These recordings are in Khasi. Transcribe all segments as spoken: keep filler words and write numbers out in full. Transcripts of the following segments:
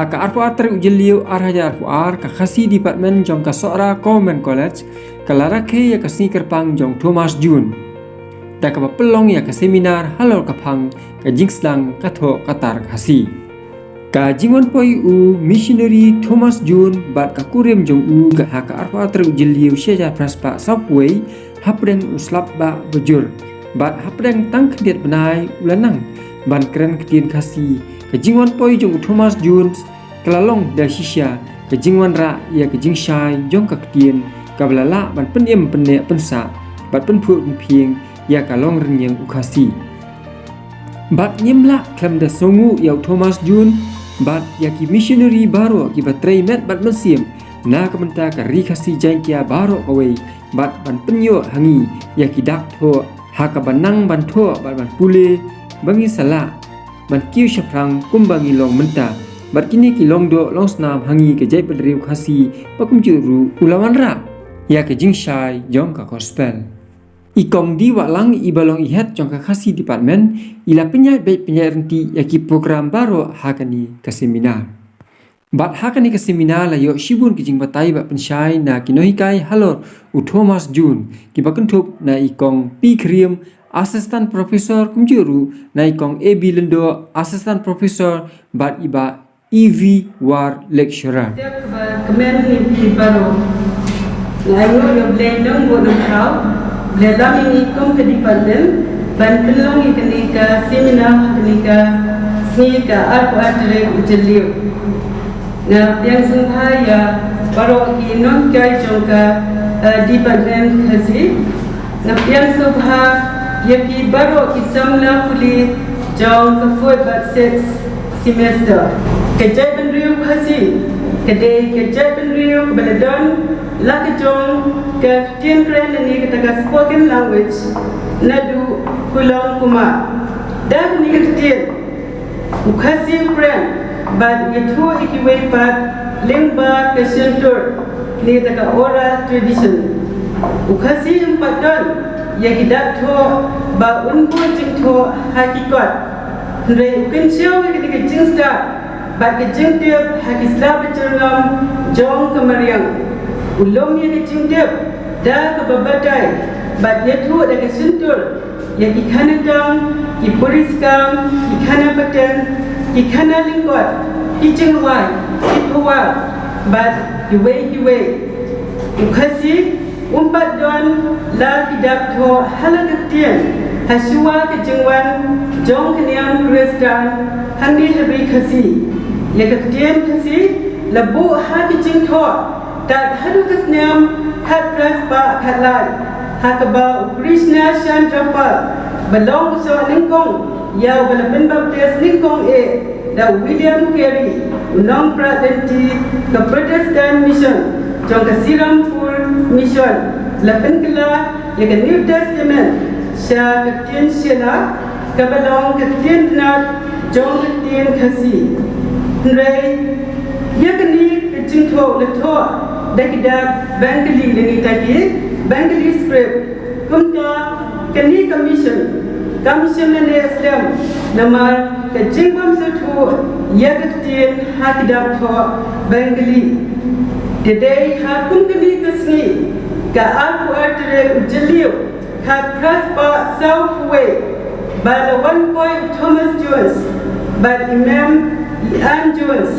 Ha ka arphew ar tarik u Jylliew ar hajar arphew ar, ka Khasi Department jong ka Sohra Government College ka la rakhe ïa ka sngi kyrpang jong Thomas Jones, da kaba pynlong ïa ka seminar halor ka phang ka jingsdang ka thoh ka tar Khasi. Ka jingwan poi u missionary Thomas Jones bad ka kurim jong u ka ha ka arphew ar tarik u Jylliew shi hajar phra spah sawphew wei, hapdeng u slap bah bajur bad hapdeng tang khyndiat bnai u la nang ban kren ktien Khasi. Ka jingwan poi jong u Thomas Jones ka la long da shisha ka jingwanrah ïa ka jingshai jong ka ktien, kaba la lah ban pynim pynneh pynsah bad pynphuh pynphieng ïa ka longrynïeng u Khasi. Bad ngim lah khlem da sngewnguh ïa u Thomas Jones bad ïa ki missionary baroh kiba trei met bad mynsiem na ka bynta ka ri Khasi Jaiñtia baroh kawei, bad ban pynïoh ha ngi ïa ki dak thoh ha kaba nang ban thoh bad ban pule, ba ngin sa lah ban kiew shaphrang kumba ngi long mynta. Bad kine ki long doh long snam ha ngi ka jaitbynriew Khasi, ba kumjuh ruh u la wanrah ïa ka jingshai jong ka gospel. I Kong D. Wahlang, iba long i head jong ka Khasi Department, i la pynïaid beit pynïaid ryntih ïa ki program baroh ha kane ka seminar. Bad ha kane ka seminar la ïoh shibun ki jingbatai bad pynshai na ki nonghikai halor u Thomas Jones, kiba kynthup na i Kong P. Khyriem, Assistant Professor, kumjuh ruh na i Kong A. B. Lyngdoh, Assistant Professor, bad i Bah E. V. War, Lecturer. Dep ba kmen ïa phi baroh. Nga ainguh ïa U Blei Nongbuh Nongthaw, ba la lam ïa ngi kum ka department ban pynlong ïa kane ka seminar ha kane ka sngi ka arphew ar tarik u Jylliew. Nga pdiang sngewbha ïa baroh ki nonghikai jong ka, eh, department Khasi. Nga pdiang sngewbha ïa phi baroh ki samla pule jong ka fourth bad sixth semester. Ka jaitbynriew Khasi ka dei ka jaitbynriew kaba la don la ka jong ka ktien kren lane kata ka spoken language naduh kulong kumar. Da kane ka ktien u Khasi u kren bad u ïathuh ïa kiwei pat lyngba ka shyntur ne kata ka oral tradition. U Khasi um pat don ïa ki dak thoh ba un buh jingthoh ha ki kot. Hynrei u kynshew ïa kane ka jingstad bad ka jingtip ha ki slap ba jyrngam jong ka mariang. U lum ïa ka jingtip da kaba batai bad ïathuh da ka shyntur ïa ki khana tang, ki puriskam, ki khana pateng, ki khana lyngkot, ki jingrwai, ki pawar bad kiwei kiwei. U Khasi um pat don la ki dak thoh ha la ka ktien ha shuwa ka jingwan jong ka niam Khristan hangne ha ri Khasi. Ïa ka ktien Khasi la buh ha ki jingthoh tad haduh ka snem khatphra spah khatlai, ha kaba u Krishna Chandra Pal ba long u soh nyngkong ïa uba la pynbaptis nyngkong eh da u William Carey, u nongprat lynti ka Protestant Mission jong ka Serampore Mission, la pynkylla ïa ka New Testament sha ka ktien Shella, kaba long ka ktien tnat jong ka ktien Khasi. Hynrei ïa kane ka jingthoh la thoh da ki dak Bengali lane da ki Bengali script. Kumta kane ka mission kam shym la neh slem namar ka jingbym sngewthuh ïa ka ktien ha ki dak thoh Bengali. Te dei ha kum kane ka sngi ka arphew ar tarik u Jylliew khatphra spah sawphew wei ba la wan poi u Thomas Jones bad i Mem i Ann Jones,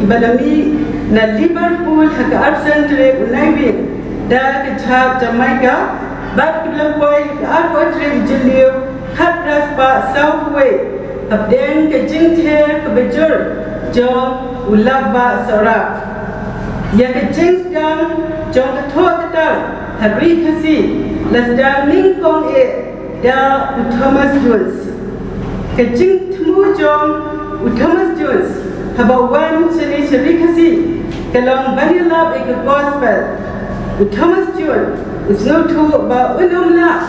iba la mih na Liverpool ha ka arphew san tarik u Naiwieng da ka jhak Jamaica, bad ki la poi ha ka arphew ar tarik u Jylliew khatphra spah sawphew wei hapdeng ka jingther kaba jur jong u Lakbah Sohra. Ïa ka jingsdang jong ka thoh ka tar ha ri Khasi la sdang nyngkong eh da u Thomas Jones. Ka jingthmu jong u Thomas Jones haba u wan shane sha ri Khasi ka long ban ïalap ïa ka gospel. U Thomas Jones u sngewthuh ba un ym lah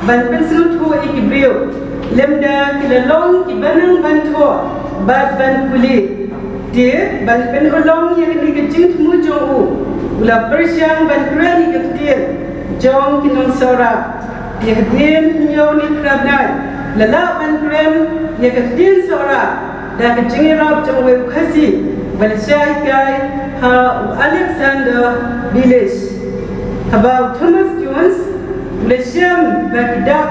ban pynsngewthuh ïa ki briew lymda ki la long kiba nang ban thoh bad ban pule. Te ban pynurlong ïa kane ka jingthmu jong u, u la pyrshang ban kren ïa ka ktien jong ki nong Sohra. Te hadien hynñiew ne phra bnai la lah ban kren ïa ka ktien Sohra da ka jingïarap jong uwei u Khasi Ba la shah hikai ha u Alexander Village. Haba u Thomas Jones u la shem ba ki dap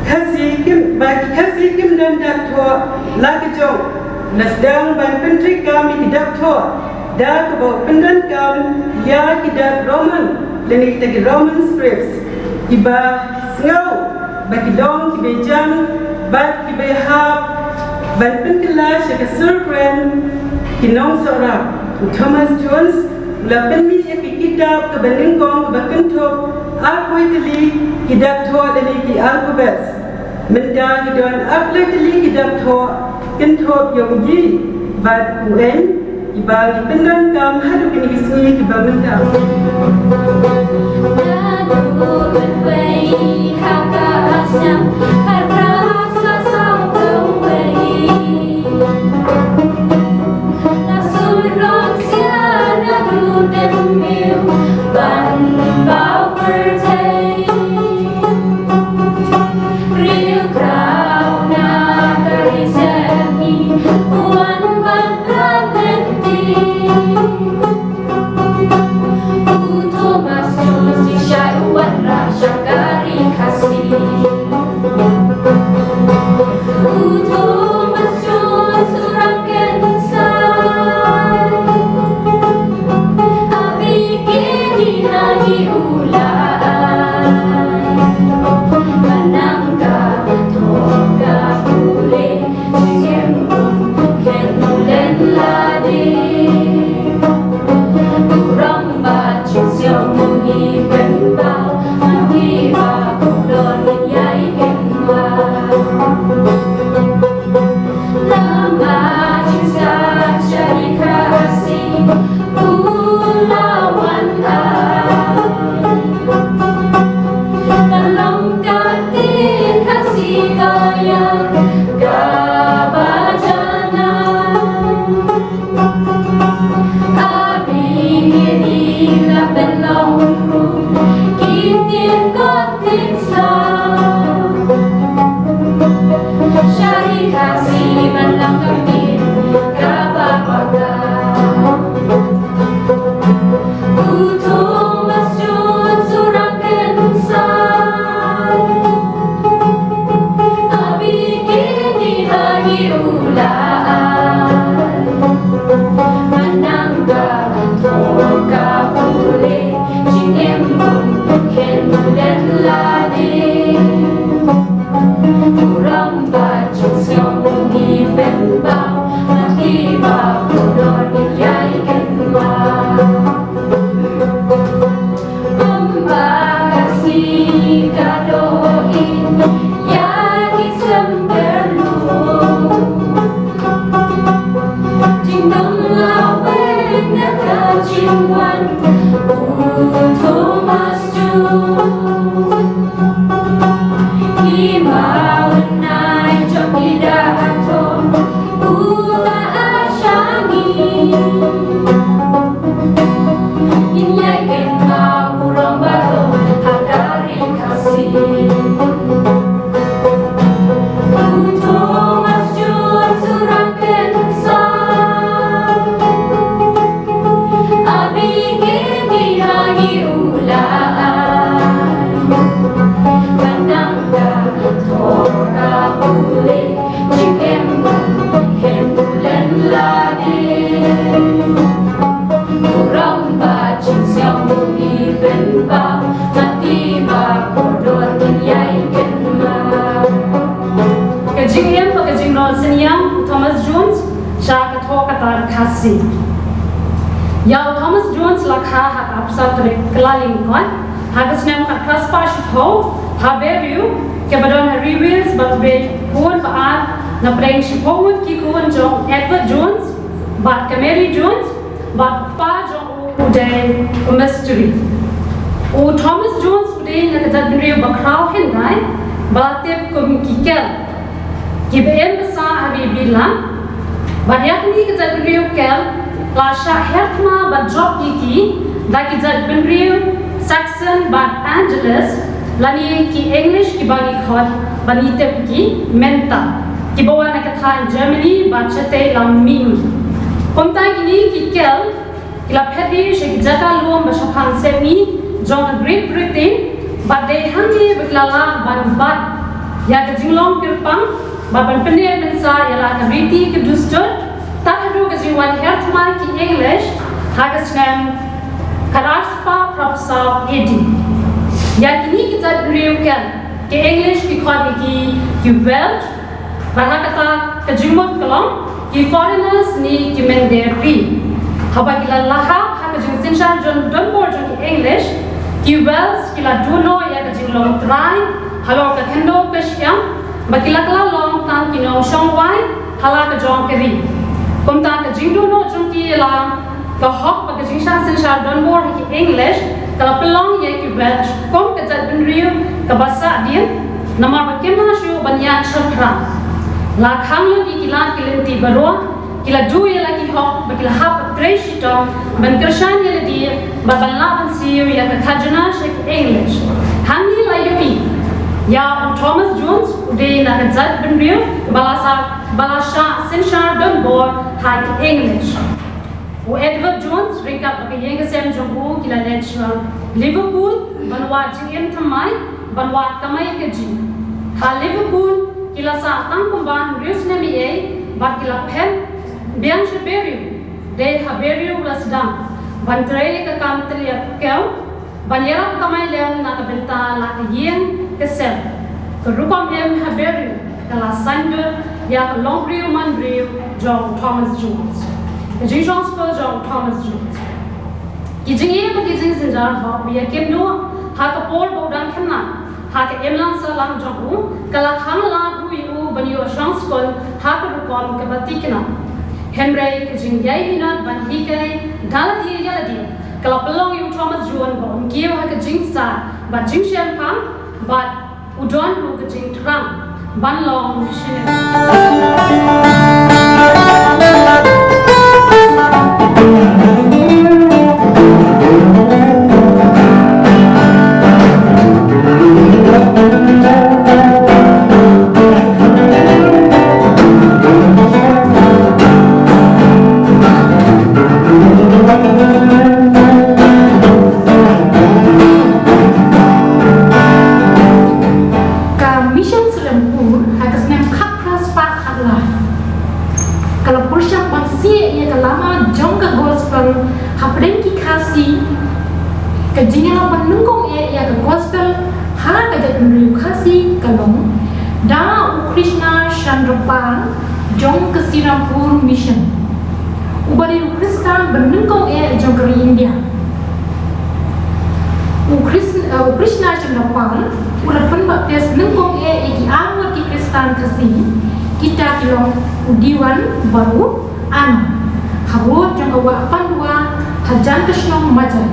Khasi kim, ba ki Khasi kim don dap thoh la ka jong, u la sdang ban pyntreikam ïa ki dap thoh da kaba u pyndonkam ïa ki dap Roman lane kita ki Roman scripts, kiba sngew ba ki long kiba jan bad kiba hap ban pynkylla sha ka sur kren ki nong Sohra. U Thomas Jones u la pynmih ïa ki kitab kaba nyngkong kaba kynthup arphew tylli ki dap thoh lane ki alphabets. Mynta ngi don arphew tylli ki dap thoh kynthup ïa u yi bad u n, kiba ngi pyndonkam haduh kine ki sngi kiba mynta. U Thomas Jones u shah u wanrah sha ka ri Khasi. U Thomas Jones u rangken sa. Abi kine ha ngi u la ai. Ba nang ka thoh ka pule. Ka jingim bad ka jingrol synñiang u Thomas Jones sha ka thoh ka tar Khasi. Ïa u Thomas Jones la kha ha ka arphew saw tarik Kyllalyngkot ha ka snem khatphra spah shiphew ha Berriew, kaba don ha Ri Wales bad u dei u khun ba ar na pdeng shiphew ngut ki khun jong Edward Jones bad ka Mary Jones bad u kpa jong u dei u mistri. U Thomas Jones u dei na ka jaitbynriew ba khraw hyndai ba la tip kum ki Celt, kiba im basa ha ri Beilang. Bad ïa kine ki jaitbynriew Celt la shah her thma bad jop ïa ki da ki jaitbynriew Saxon bad Angelus, lane ki English kiba ngi khot ba ngi tip ki mynta, kiba wan na ka thaiñ Germany bad shatei lam mihngi. Kumta kine ki kel ki la phet sha ki jaka lum ba shaphang sepngi jong ka Great Britain, bad dei hangne ba ki la lah ban bat ïa ka jinglong kyrpang bad ban pynneh pynsah ïa la ka riti ka dustur, tad haduh ka jingwan her thymmai ki English ha ka snem khatar spah phraphew saw A D. Ïa kine ki jait briew kel ki English ki khot ïa ki ki Welsh, bad ha kata ka jingmut ka long ki foreigners ne ki mynder ri. Haba ki la lap ha ka jingsynshar don, donbor jong ki English, ki Welsh ki la duh noh ïa ka jinglong trai halor ka khyndew ka shyiap, bad ki la kylla long tang ki nongshong wai ha la ka jong ka ri. Kumta ka jingduh noh jong ki ïa la ka hok bad ka jingshah synshar donbor ha ki English ka la pynlong ïa ki Welsh kum ka jaitbynriew kaba sahdien, namar ba kim lah shuh ban ïaid shaphrang. La khang lut ïa ki lad ki lynti baroh, ki la duh ïa la ki hok bad ki la hap ban trei shitom ban kyrshan ïa lade bad ban lah ban siew ïa ka khajna sha ki English. Hangne la ïohi ïa u Thomas Jones, u dei na ka jaitbynriew ba la sa, ba la shah synshar donbor ha ki English. U Edward Jones ryngkat bad ka ïing ka sem jong u ki la leit sha Liverpool ban wad jingim thymmai, ban wad kamai kajih. Ha Liverpool ki la sah tang kumba hynriew snem eiei bad ki la phet biang sha Berriew. Dei ha Berriew la sdang ban trei ka kam tylliat kew, ban ïarap kamai lem na ka bynta la ka ïing ka sem. Ka rukom im ha Berriew ka la saiñdur ïa ka longbriew manbriew jong Thomas Jones. Ka jingshong skul jong Thomas Jones. Ki jingïeit bad ki jingjynjar hok ba ïa kim noh ha ka por ba u dang khynnah ha ka imlang sahlang jong u ka la khang lad ruh ïa u ban ïoh shong skul ha ka rukom kaba thikna. Hynrei ka jingïai minot ban hikai da lade ïa lade ka la pynlong ïa u Thomas Jones ba un kiew ha ka jingstad bad jingshemphang, bad u don ruh ka jingthrang ban long missionary. Ka Mission Serampore ha ka snem khatphra spah khatlai ka la pyrshang ban sieh ïa ka lama jong ka gospel hapdeng ki Khasi. Ka jingïalam ban nyngkong eh ïa ka gospel ha ka jaitbynriew Khasi ka long da u Krishna Chandra Pal jong ka Serampore Mission, uba dei u Khristan ba nyngkong eh jong ka ri India. U Kris-, uh, u Krishna Chandra Pal u la pynbaptis nyngkong eh ïa ki arngut ki Khristan Khasi, kita ki long u Diwan bad u Anand, ha rud jong ka wah Pandua hajan ka shnong Majai.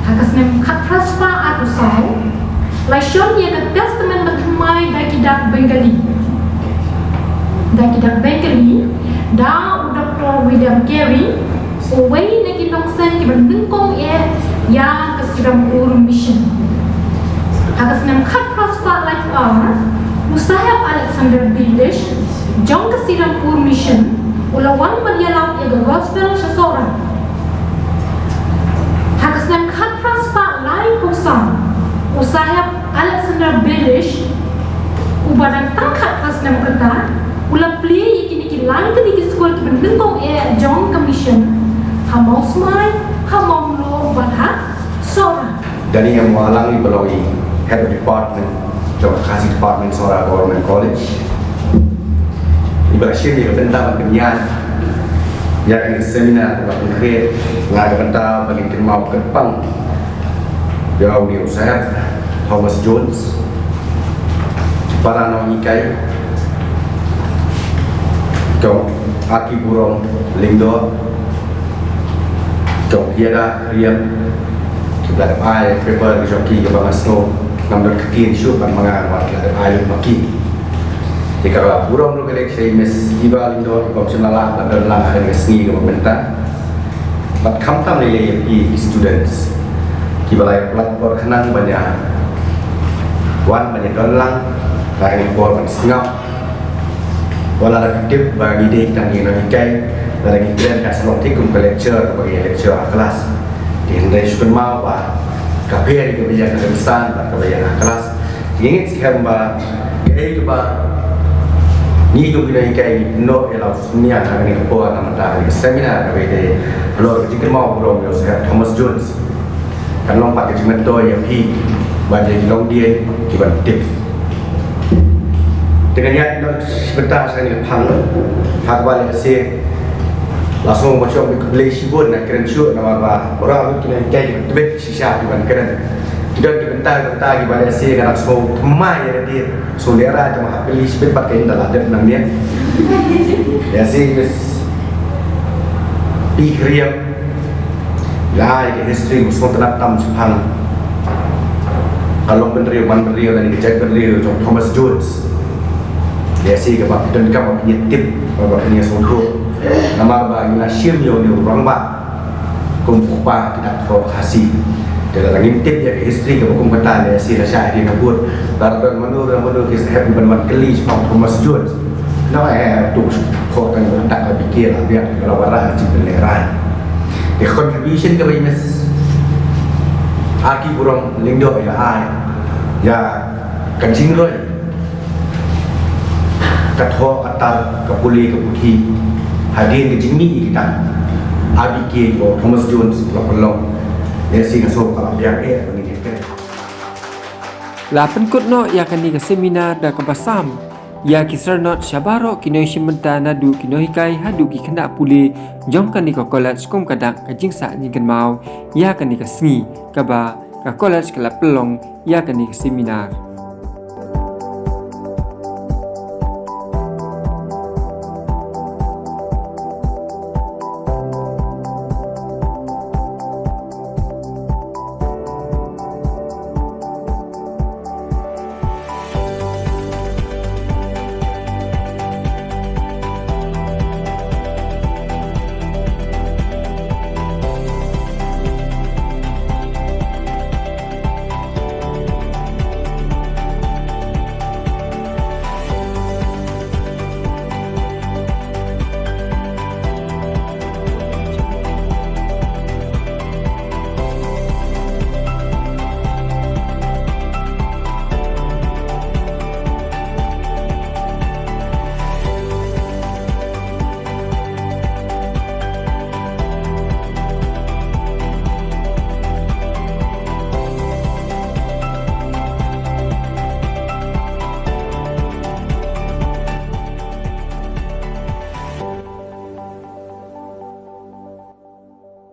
Ha ka snem khatphra spah arphew saw la shon ïa ka Testament bathymmai da ki dak Bengali. Da ki dak Bengali, da u Doktor William Carey, uwei na ki nongseng kiba nyngkong eh ïa ka Serampore Mission. Ha ka snem khatphra spah laiphew ar, u Saheb Alexander Bayliss jong ka Serampore Mission u la wan ban ïalap ïa ka gospel sha Sohra. Ha ka snem khatphra spah laiphew saw, u Saheb Alexander Bayliss, uba dang tang khatphra snem kata, u la plie ïa kine ki lai tylli ki skul kiba nyngkong eh jong ka mission ha Mawsmai, ha Mawngloh bad ha Sohra. Dani M Wahlang, iba long i Head of Department jong ka Khasi Department, Sohra Government College, iba la shim ïa ka bynta ban pynïaid ïa kane ka seminar kaba pynkhreh na ka bynta ban kynmaw kyrpang ïa une u Saheb Thomas Jones. Para nonghikai, Kong Akiburom Lyngdoh, Kong Hiada Riam, kiba la dep ai paper ka jong ki kaba nga sngew ngam don ka ktien shuh ban ma nga namar ki la dep ai lut ma ki. Te ka burom ruh ka leit sha i Miss Eva Lyngdoh, kaba ym shym la lah ban don lang ha kane ka sngi kaba mynta. Bad khamtam lei lei ïa phi ki students kiba la ïa pynlait por khnang ban ïa wan ban ïa don lang ha kane ka por ban sngap. Wat la da ka tip ba ngi dei tang ki nonghikai, Lada ngi kren ka sa long thik kum ka lecture, kaba ngi lecture ha klas. Te hynrei shu kynmaw ba ka pher ïa kaba ïa ka rynsan bad kaba ïa ka klas. Te ngi ngeit skhem ba kaei kaba ngi kum ki nonghikai ngi pynnoh ïa la u sniang ha kane ka por na ka bynta kane ka seminar kaba ïadei halor ka jingkynmaw burom ïa u Sir Thomas Jones. Kan long pat ka jingmyntoi ïa phi bad ïa ki longdien kiban tip. Te ngan ïaid noh shi bynta sha kane ka phang ha kaba lehse la sngew ba shong beit khublei shibun, nga kren shuh namar ba baroh arngut ki nonghikai ki tbit shisha kiban kren. Ki don ki bynta ki bynta kiba lehse nga dang sngew thymmai ïa lade, sngew lehrain, tang ba hap kylli shibit pat, ka ïing da la dep nangne. Lehse Miss P. Khriam, la ai ka history, u sngewtynnat tam shaphang ka long bynriew, man bynriew lane ka jaitbynriew jong Thomas Jones. Lehse kaba phi donkam ba phin ïa tip, ba phin ïa sngewthuh. Namar ba ngi la shim ïa une u rangbah kum u kpa ki dak thoh Khasi. Te lada ngim tip ïa ka history kaba kum kata, lehse la shah hadien habud, lada don mano re mano ki sahep ban wan kylli shaphang Thomas Jones. Nang eh tu, ko kan dak la bikir la biak la warah jingpynlehrain. Te contribution kaba i Miss Arki Burom Lyngdoh i la ai ïa ka jingroi, ka thoh, ka tar, ka pule ka puthi hadien ka jingmih ïa kita R B K ba u Thomas Jones u la pynlong. Lehse nga sngew ka la biang eh ba ngin ïa kren. La pynkut noh ïa kane ka seminar da kaba sam ïa ki syrnot sha baroh ki nongshim bynta, naduh ki nonghikai haduh ki khynnah pule jong kane ka college, kum ka dak ka jingsah jingkynmaw ïa kane ka sngi kaba ka college ka la pynlong ïa kane ka seminar.